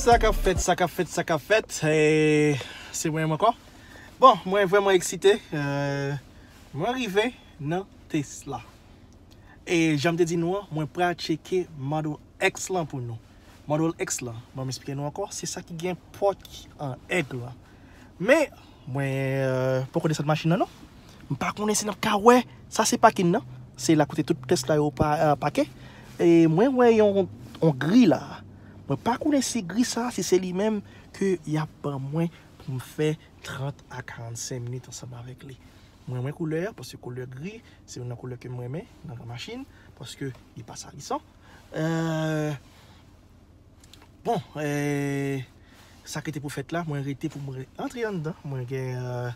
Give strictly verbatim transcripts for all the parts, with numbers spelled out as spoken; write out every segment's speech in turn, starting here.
Sa k ap fèt, sa k ap fèt, sa k ap fèt. E, se mwen menm ankò. Bon, mwen vrèman eksite. E, mwen rive nan Tesla. E jan m te di nou an, mwen pral tcheke Model X lan pou nou. Model X lan, ban m eksplike nou ankò, se sa ki gen pòt ki an èg lan. Men, mwen, euh, poko desann machin nan, non. M pa konnen si n ap ka wè, sa se pakin nan. Se la kote tout Tesla yo pa, euh, pake. E mwen wè yon, yon gri la. Mwen pa konnen si gri sa, si se li menm ke y ap ban mwen pou m fè trant a karannsenk minit ansanm avèk li. Mwen, mwen koulè, paske koulè gri, se youn nan koulè ke mwen renmen nan gran machin, paske li pa salisan. Euh, bon, euh, sa ki te pou fèt la, mwen rete pou mwen antre anndan. Mwen gen, euh,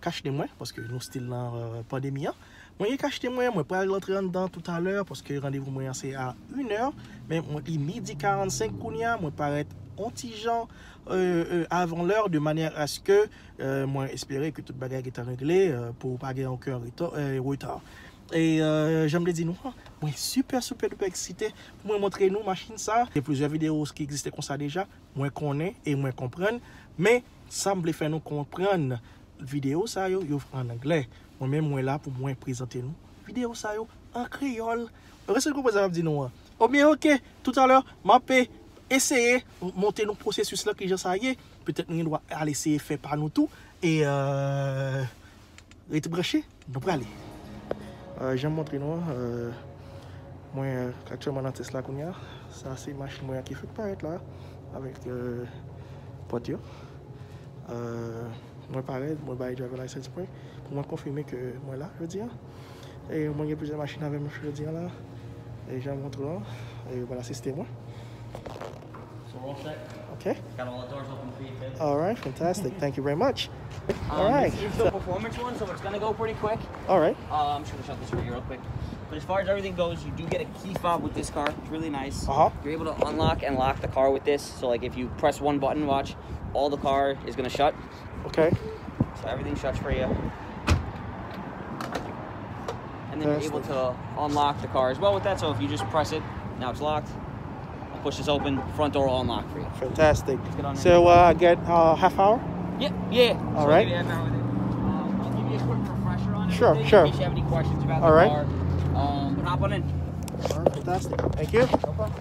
kach de mwen, paske nou still nan, euh, pandemi an. Mwen gen kach de mwen, mwen pral antre anndan toutalè, paske randevou mwen an se a inè, men mwen, li midi karannsenk kounye a, mwen parèt on ti jan, euh, euh, avan lè, de manyè aske, euh, mwen espere ke tout bagay gentan regle, euh, pou pa gen okenn reto-, euh, reta. E, euh, jan m te di nou an, mwen sipè, sipè, sipè eksite pou mwen montre nou machin sa. Gen plizyè videyo ki egziste konsa deja, mwen konnen e mwen konprann, men sa m vle fè nou konprann, videyo sa yo, yo an anglè. Mwen menm, mwen la pou mwen prezante nou videyo sa yo an kreyòl. Èske nou konprann sa m ap di nou an? Ebyen, oke, toutalè, m ap eseye montre nou pwosesis la, kijan sa ye. Petèt nou gen dwa al eseye fè pa nou tou. E, euh, rete branche, nou prale. Euh, jan m montre nou an, euh, mwen, euh, aktyèlman nan Tesla kounye a. Sa se machin mwen an ki fèk parèt la, avèk, euh, pòt yo. Euh, mwen parèt, mwen bay driver license mwen, pou mwen konfime ke mwen la jodi a. E mwen gen plizyè machin avè m jodi a la. E jan m montre w lan, e mwen asiste mwen. So we're all set. Okay. Got all the doors open for you, kid. All right, fantastic. Thank you very much. All Um, right. This is the performance one, so it's gonna go pretty quick. All right. Uh, I'm just gonna shut this for you real quick. But as far as everything goes, you do get a key fob with this car. It's really nice. Uh-huh. You're able to unlock and lock the car with this. So, like, if you press one button, watch, all the car is gonna shut. Okay. So everything shuts for you. And then you're able Fantastic. To unlock the car as well with that. So if you just press it, now it's locked. Push this open, front door will unlock for you. Fantastic. Let's get on in. So, uh, I get, uh, half hour? Yeah, yeah. All So I'll right. Give you half hour with it. Um, I'll give you a quick refresher on Sure, everything sure. In case you have any questions about All the right. Car. Um, but hop on in. All right, fantastic. Thank you. No problem.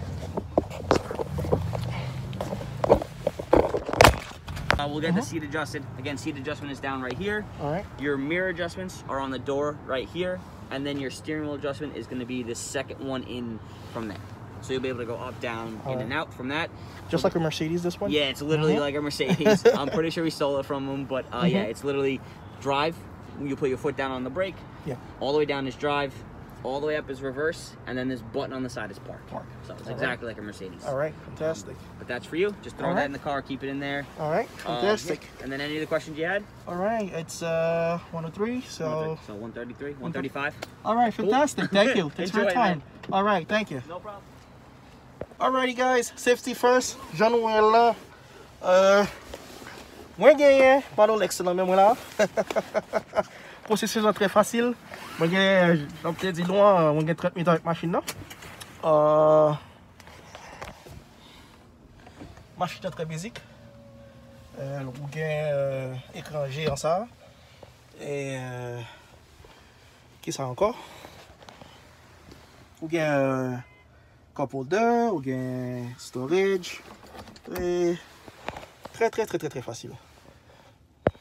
Uh, we'll get the Uh-huh. Seat adjusted. Again, seat adjustment is down right here. All right. Your mirror adjustments are on the door right here. And then your steering wheel adjustment is gonna be the second one in from there. So you'll be able to go up, down, All in right. And out from that. Just So like a Mercedes, this one? Yeah, it's literally Mm-hmm. Like a Mercedes. I'm pretty sure we stole it from them, but, uh, yeah, Mm-hmm. It's literally drive. You put your foot down on the brake. Yeah. All the way down is drive. All the way up is reverse, and then this button on the side is park. Park. So it's All right. Exactly like a Mercedes. All right, fantastic. Um, but that's for you. Just throw All that right. In the car, keep it in there. All right, Um, fantastic. Yeah. And then any other questions you had? All right, it's, uh, one oh three, so So one thirty-three, one thirty-five. All right, Cool. Fantastic. Thank you. Thanks for your Enjoy, time. Man. All right, thank you. No problem. Alrighty guys, safety first. Jan nou wè l la, euh, mwen genyen Model X lan men mwen la. Pwosesis lan trè fasil. Mwen gen, jan m te di nou an, mwen gen trant minit avèk machin nan. Euh, machin nan trè basic. Euh, ou gen, euh, ekran jeyan sa. E, euh, kisa ankò? Ou gen, euh, cup holder, ou gen storage. E trè, trè, trè, trè, trè fasil.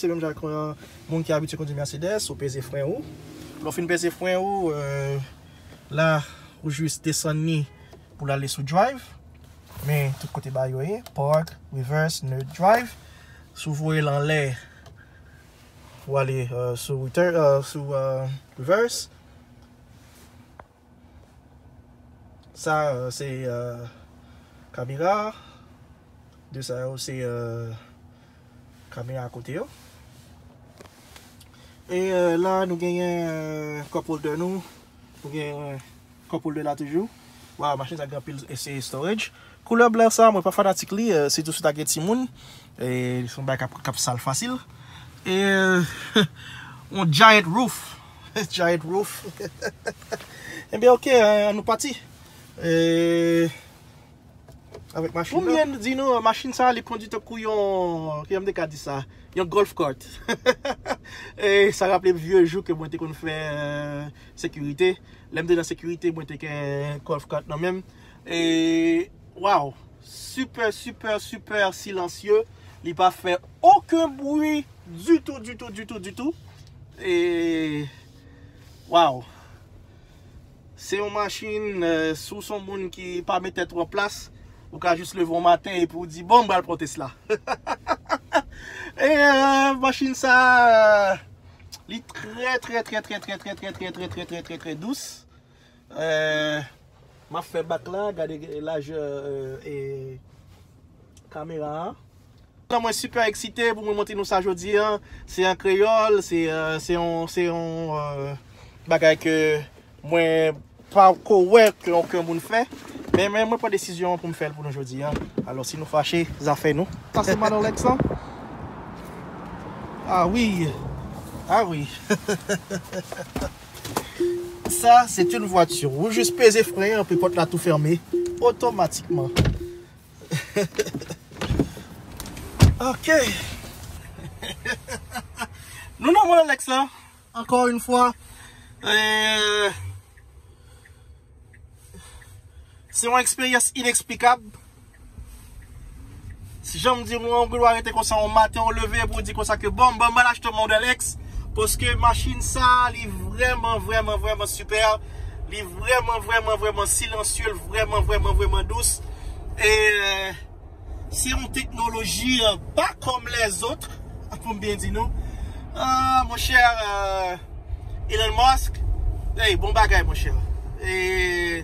Se menm jan ak, euh, moun ki abitye kondui Mercedes, ou peze fren ou. Lè w fin peze fren ou, euh, la, ou jis desann li pou l ale sou drive. Men tout kote ba yo ye, park, reverse, neut, drive. Si w voye l anlè, ou ale, euh, sou return, euh, sou, euh, reverse. Sa, euh, se, euh, kamera. De sa yo, se, euh, kamera kote yo. E, euh, la, nou genyen, euh, cup holder nou. Nou gen, euh, cup holder la toujou. Waw, machin sa gen anpil, e se storage. Koulè blan sa, mwen pa fanatik li, euh, sitou si ta gen timoun. E se yon bagay k ap, k ap sal fasil. E yon giant roof. Giant roof. Ebyen, oke, ann nou pati. E avèk machin nan. Pou m byen di nou, machin sa a, li kondi tankou yon, kijan m te ka di sa, yon golf cart. E sa raple m vye jou ke mwen te konn fè, euh, sekirite. Lè m te nan sekirite, mwen te gen golf cart nan men m. E, waw, super, super, super silencieux. Li pa fè okenn bri ditou, ditou, ditou, ditou. E, waw. Se yon machin, euh, si w se yon moun ki pa met tèt ou an plas, ou ka jis leve yon maten epi w di, "Bon, m pral pran Tesla." E, euh, machin sa, euh, li trè, trè, trè dous. Euh, m ap fè bak la, gade lajè, euh, e kamera a. Nan mwen super eksite pou mwen montre nou sa jodi a. Se an kreyòl, se, euh, se yon, se yon, euh, bagay ke mwen pa ko wè ke okenn moun fè. Men, men mwen pran desizyon pou m fè l pou nou jodi a. Alò, si nou fache, zafè nou. Sa se Manolèk sa? Ah wi. Ah wi. Ça, c'est une voiture. Ou jis peze fren an, epi pòt la tou fèmen otomatikman. Ok. Nou nan Manolèk sa, ankò yon fwa. Euh, se yon eksperyans ineksplikab. Si jan m di nou an, ou gen dwa rete konsa yon maten, ou leve pou w di konsa ke, "Bon, bon, m al achte yon Model X, paske machin sa, li vrèman, vrèman, vrèman super. Li vrèman, vrèman, vrèman silencieux, li vrèman, vrèman, vrèman dous." E, euh, se yon teknoloji, euh, pa kòm lèzòt, pou m byen di nou. Ah, monchè, euh, Elon Musk, hey, bon bagay, monchè. E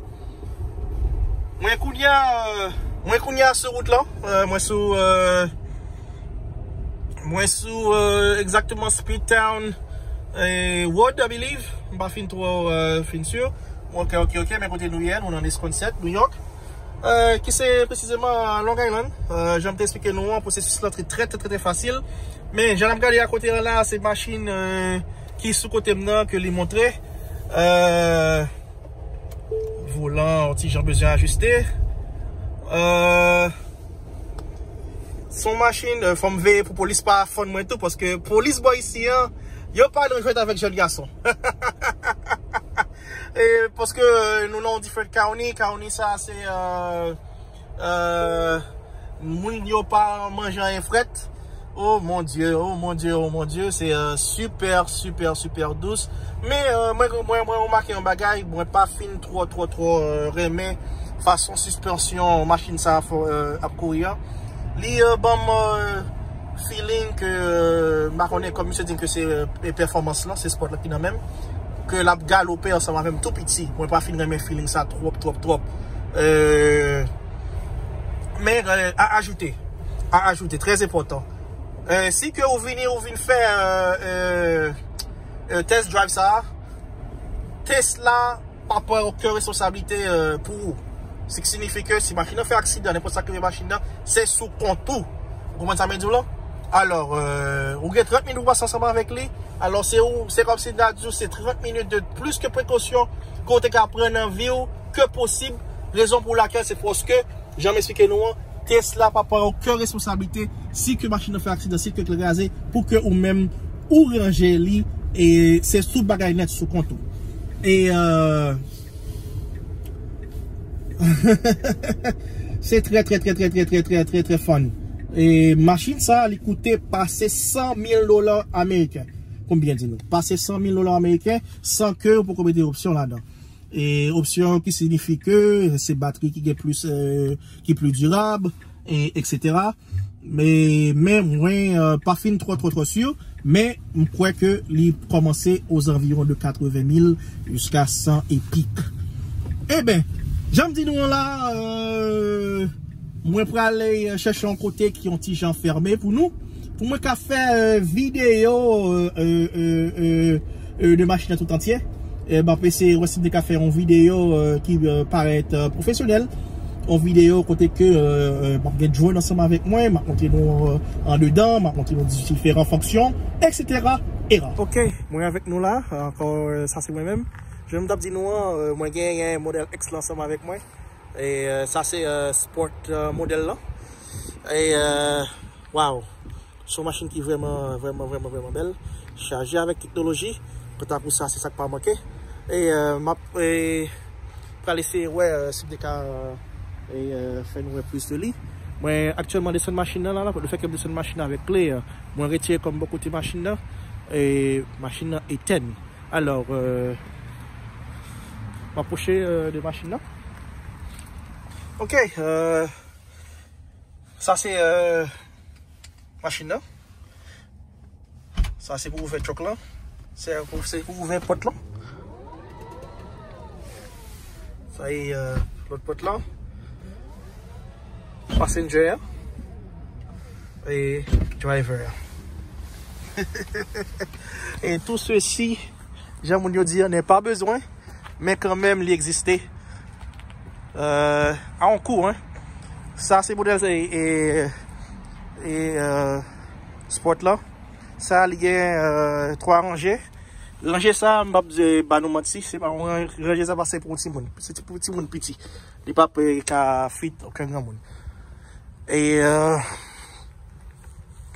mwen kounye a, euh, mwen kounye a sou wout lan. Euh, mwen sou, euh, mwen sou, euh, egzakteman Speedtown, euh, Road, I believe. M pa fin twò, euh, fin si. Ok, ok, ok, men kote nou ye, nou nan Wisconsin, New York. Euh, ki se presizeman Long Island. Euh, jan m te eksplike nou an, pwosesis lan trè, trè, trè, trè fasil. Men, jan n ap gade akote an la, se machin, euh, ki sou kote m nan ke li montre. Euh, volan, yon ti jan bezwen ajiste. Euh, se yon machin, euh, fò m veye pou polis pa fann mwen tou, paske polis bò isi an, yo pa nan jwèt avèk jèn gason. E paske, euh, nou nan yon different county, county sa se, euh, euh, moun yo pa manje anyen frèt. Oh mon Dieu, oh mon Dieu, oh mon Dieu, se, euh, super, super, super dous. Men, euh, mwen, mwen, mwen remake yon bagay, mwen pa fin twò, twò, twò, euh, renmen fason sispansyon machin sa, euh, ap kouri an. Li, euh, ban m, euh, feeling ke, euh, m pa konnen, kòm misye di m ke se, euh, pèfòmans lan, se spòt la ki nan men m, ke l ap galope ansanm avè m tou piti. Mwen pa fin renmen feeling sa twòp, twòp, twòp. Euh, men, euh, a ajoute, a ajoute, trè enpòtan. Euh, si ke ou vini, ou vin fè, euh, euh, euh, test drive sa, Tesla pa pran okenn responsablite, euh, pou ou. Se ki siyifi ke si machin nan fè aksidan, nenpòt sa k rive machin nan, se sou kont ou. Ou konprann sa mwen di w lan? Alò, euh, ou gen trant minit ou pase ansanm avèk li. Alò, se ou, se kòmsi n ta di w, se trant minit de plis ke prekosyon ke w te ka pran nan vi w ke posib. Rezon pou lakèl, se paske, jan m eksplike nou an, Tesla pa pran okenn responsablite si ke machin nan fè aksidan, si ke l kraze, pou ke ou menm ou ranje li, e se tout bagay nèt sou kont ou. E, euh, se trè, trè, trè, trè fun. E machin sa, li koute pase san mil dola ameriken. Pou m byen di nou, pase san mil dola ameriken san ke ou poko mete opsyon ladan. E opsyon ki siyifi ke se batri ki gen plis, euh, ki pli dirab, e, etsetera. Men, men mwen, euh, pa fin twò, twò, twò si, men m kwè ke li kòmanse ozanviwon de katreven mil jiska san e kèk. Eben, jan m di nou an la, euh, mwen prale, euh, chèche yon kote ki yon ti jan fèmen pou nou, pou mwen ka fè, euh, videyo, euh, euh, euh, euh, euh, de machin nan tout antye. E m ap eseye wè si m te ka fè yon videyo, euh, ki, euh, parèt, euh, pwofesyonèl. yon videyo kote ke euh, euh, m ap gen drone ansanm avèk mwen, m ap montre nou euh, andedan, m ap montre nou diferan fonksyon, et cetera. Era. Ok, mwen avèk nou la, ankò, euh, sa se mwen menm. Jan m t ap di nou an, euh, mwen gen, gen modèl X la ansanm avèk mwen. E euh, sa se euh, sport euh, modèl la. E euh, wow. Se yon machin ki vrèman, vrèman, vrèman, vrèman bèl. Chaje avèk teknoloji. Kanta pou sa, se sa k pa manke. E euh, m ap e, pral eseye wè euh, si m te ka euh, e, euh, fè nou wè plis de li. Mwen aktyèlman desann machin nan la, la, lefètke m desann machin nan avèk kle, euh, mwen retire kòm bò kote machin nan. E machin nan etèn. Alò, euh, m apwoche euh, de machin nan. Ok, euh, sa se euh, machin nan. Sa se pou ouvè truck lan. Se pou, se pou ouvè pòt lan. Sa e euh, lòt pòt lan. Passenger an. E driver an. E tout ceci, jan moun yo di an, n'est pas besoin, men kanmenm li egziste. Euh, a yon kou, hein. Sa se modèl e, e, e euh, sport lan. Sa li gen euh, twa ranje. Ranje sa, m p ap di ba nou manti, se pa yon ranje sa pase pou yon timoun. Se ti pou timoun piti. Li p ap eh, ka fit okenn granmoun. E euh,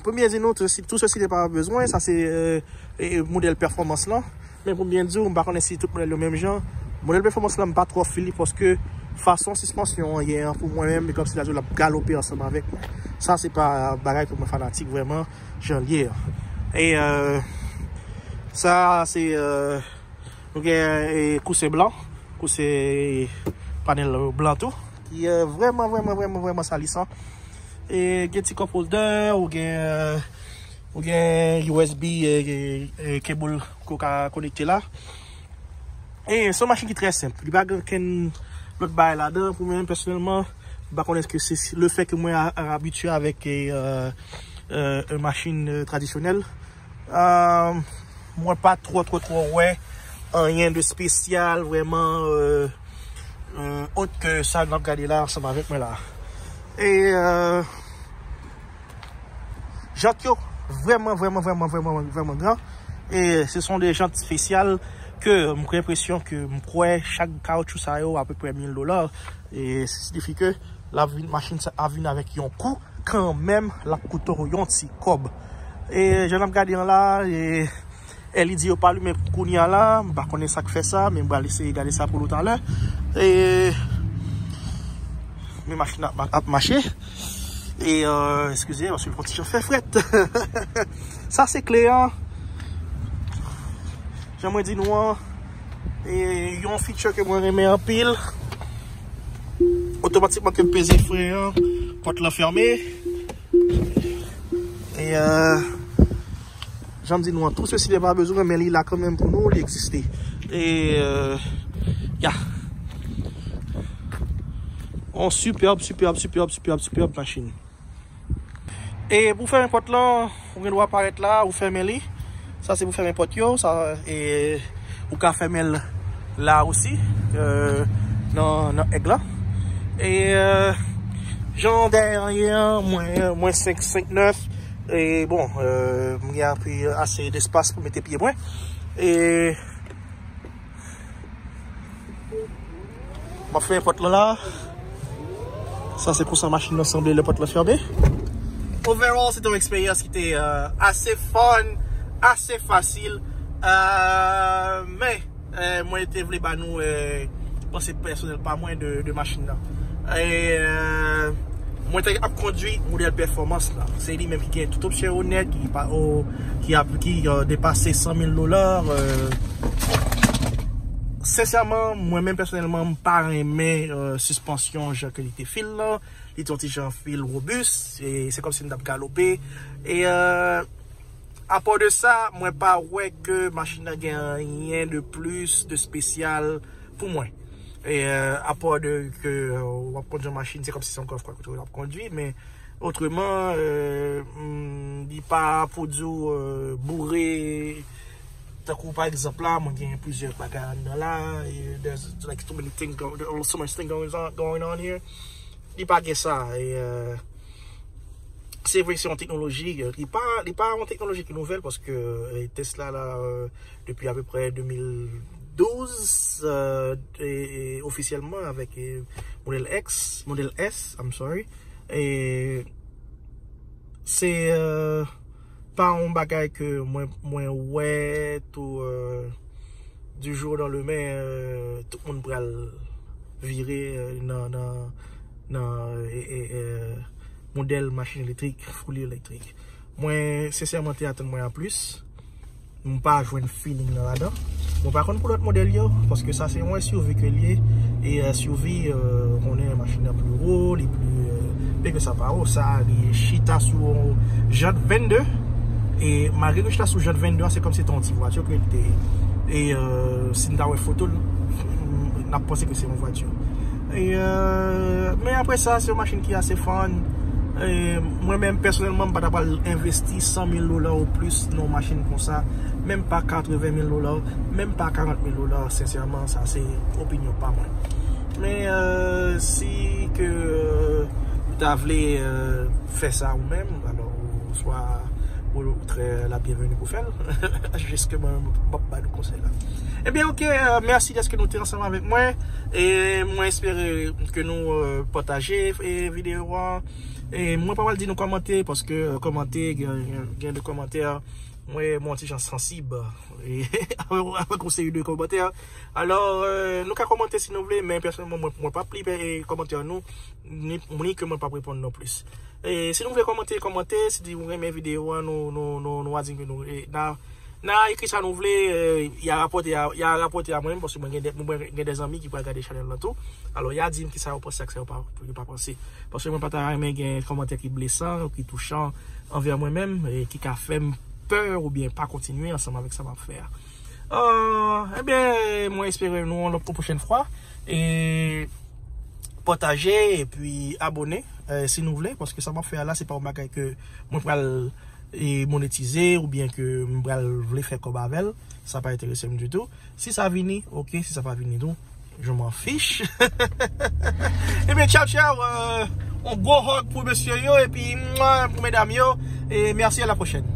pou m byen di nou, tout ceci n'est pas besoin, sa se euh, e, e, modèl pèfòmans lan. Men pou m byen di w, m pa konnen si tout modèl yo menm jan. Modèl pèfòmans lan, m pa twò feel li paske fason sispansyon an ye an pou mwen menm, e kòmsi l ap galope ansanm avèk mwen. Sa se pa bagay ke mwen fanatik vrèman, jan l ye an. E euh, sa se euh, nou gen e, kousen blan, kousen panèl blan tou, ki euh, vrèman, vrèman, vrèman, vrèman salisan. E gen ti cup holder, ou gen euh, ou gen U S B e, e, e cable ke w ka konekte la. E se yon machin ki trè senp. Li pa gen okenn lòt bagay ladan. Pou mwen menm pèsonèlman, m pa konnen èske se lefètke mwen a- a- abitye avèk e, euh, euh, yon machin euh, tradisyonèl. Euh, mwen pa twò twò twò wè anyen de espesyal vrèman euh, euh, ot ke sa n ap gade la ansanm avèk mwen la. E euh, jant yo vrèman, vrèman, vrèman, vrèman, vrèman gran. E se son de jant espesyal ke m gen enpresyon ke m kwè chak kawoutchou sa yo apeprè mil dola. E se siyifi ke l ap vin, machin sa ap vin avèk yon kou kanmenm, l ap koute w yon ti kòb. E jan n ap gade an la, e L E D yo pa limen kounye a la, m pa konnen sa k fè sa, men m pral eseye gade sa pou nou talè. E men machin ap, ap mache. E euh, eskize, paske l fè yon ti jan fè frèt. Sa se kle an. Jan mwen di nou an, e yon feature ke mwen renmen anpil. Otomatikman ke m peze fren an, pòt lan fèmen. E euh, jan m di nou an, tout ceci n'est pas besoin, men li la kanmenm pou nou, li egziste. E euh, ya. On superb, superb, superb, superb, superb machin. E pou fèmen pòt lan, ou gen dwa parèt la, ou fèmen li. Sa se pou fèmen pòt yo, sa e ou ka fèmen l la osi, euh, nan, nan èg la. E euh, jan dèyè an ye an, mwen, mwen senk, senk nèf. E bon, euh, m gen anpil ase despas pou mete pye mwen. E m ap fèmen pòt lan la. Sa se konsa machin nan sanble lè pòt lan fèmen. Overall, se te yon eksperyans ki te euh, ase fun, ase fasil. Euh, men euh, mwen te vle ba nou euh, panse pèsonèl pa mwen de, de machin nan. E euh, mwen te ap kondwi modèl pèfòmans la. Se li menm ki gen tout opsyon yo nèt, ki pa o, ki ap ki euh, depase san mil dola. Euh, sensèman, mwen menm pèsonèlman, m pa renmen euh, sispansyon jan ke li te fil lan. Li te yon ti jan fil wobis. E se kòmsi m t ap galope. E euh, apò de sa, mwen pa wè ke machin nan gen anyen de plis, de espesyal pou mwen. E euh, apò de ke euh, w ap kondwi yon machin, se kòmsi se yon gòf kwa kote w ap kondwi, men otreman, euh, mm, li pa pou di w euh, boure. Tankou pa egzanp la, mwen gen plizyè bagay anndan la, e there's like too many things going, there's so much thing going on, going on here. Li pa gen sa. E, euh, se vre, se yon teknoloji, euh, li pa, li pa yon teknoloji ki nouvèl, paske, euh, Tesla la, euh, depi apeprè de mil douz, euh, e, e ofisyèlman avèk, e, modèl X, modèl S, I'm sorry. E se, euh, pa yon bagay ke mwen, mwen wè tou, euh, du jour dans le men, euh, tout moun pral vire, euh, nan, nan, nan, e, e, e, modèl machin elektrik, fully elektrik. Mwen, sensèman, te atann mwen a plis. M pa jwenn feeling nan ladan. Mwen pa konn pou lòt modèl yo, paske sa se yon S U V ke l ye. E, euh, S U V, euh, konnen machin nan pli wo, li pli, euh, byen ke sa pa wo, sa li chita sou yon jant vennde. E malgre ke chita sou jant vennde a, se kòmsi se yon ti vwati ke l te ye. E, euh, si n ta wè foto l, n ap panse ke se yon vwati. E, euh, men apre sa, se yon machin ki ase fann. E mwen menm, pèsonèlman, m pa ta pral envesti san mil dola ou plis nan yon machin konsa. Menm pa katreven mil dola, menm pa karant mil dola, sensèman, sa se opinyon pa mwen. Men, euh, si ke, euh, ou ta vle, euh, fè sa ou menm, alò, ou swa ou, ou trè la byenveni pou fè l. Jis ke mwen, m ap ba nou konsèy la. Ebyen, oke, euh, mèsi dèske nou te ansanm avèk mwen. E mwen espere ke nou, euh, pataje, e, videyo an. E mwen pa pral di nou kòmante, paske, euh, kòmante, gen, gen, gen de kòmantè, mwen, mwen yon ti jan sansib. E avèk yon seri de kòmantè. Alò, euh, nou ka kòmante si nou vle, men pèsonèlman, mwen, mwen p ap li, e, kòmantè nou, ni, ni ke mwen p ap reponn non plis. E si nou vle kòmante, kòmante, si nou renmen videyo an, nou, nou, nou, nou a di ke nou, e, na, na ekri sa nou vle, e, y a rapòte a, y a rapòte a mwen menm, paske mwen gen de, mwen gen de zanmi ki pral gade chanèl lan tou. Alò, y a di m kisa yo panse ak sa yo pa, yo pa panse. Paske mwen pa ta renmen gen kòmantè ki blesan, ki touchan anvè mwen menm, e ki ka fè m pè oubyen pa kontinye ansanm avèk sa m ap fè a. Euh, ebyen, mwen espere nou yon lòt, yon pwochèn fwa. E pataje epi abòne, euh, si nou vle, paske sa m ap fè a la, se pa yon bagay ke mwen pral, e, monetize oubyen ke m pral vle fè kòb avè l. Sa pa enterese m ditou. Si sa vini, oke. Si sa pa vini tou, je m'en fiche. Ebyen, tchaw, tchaw. Euh, yon gwo hug pou mesye yo, epi, mwa, pou medam yo. E mèsi, a la pwochèn.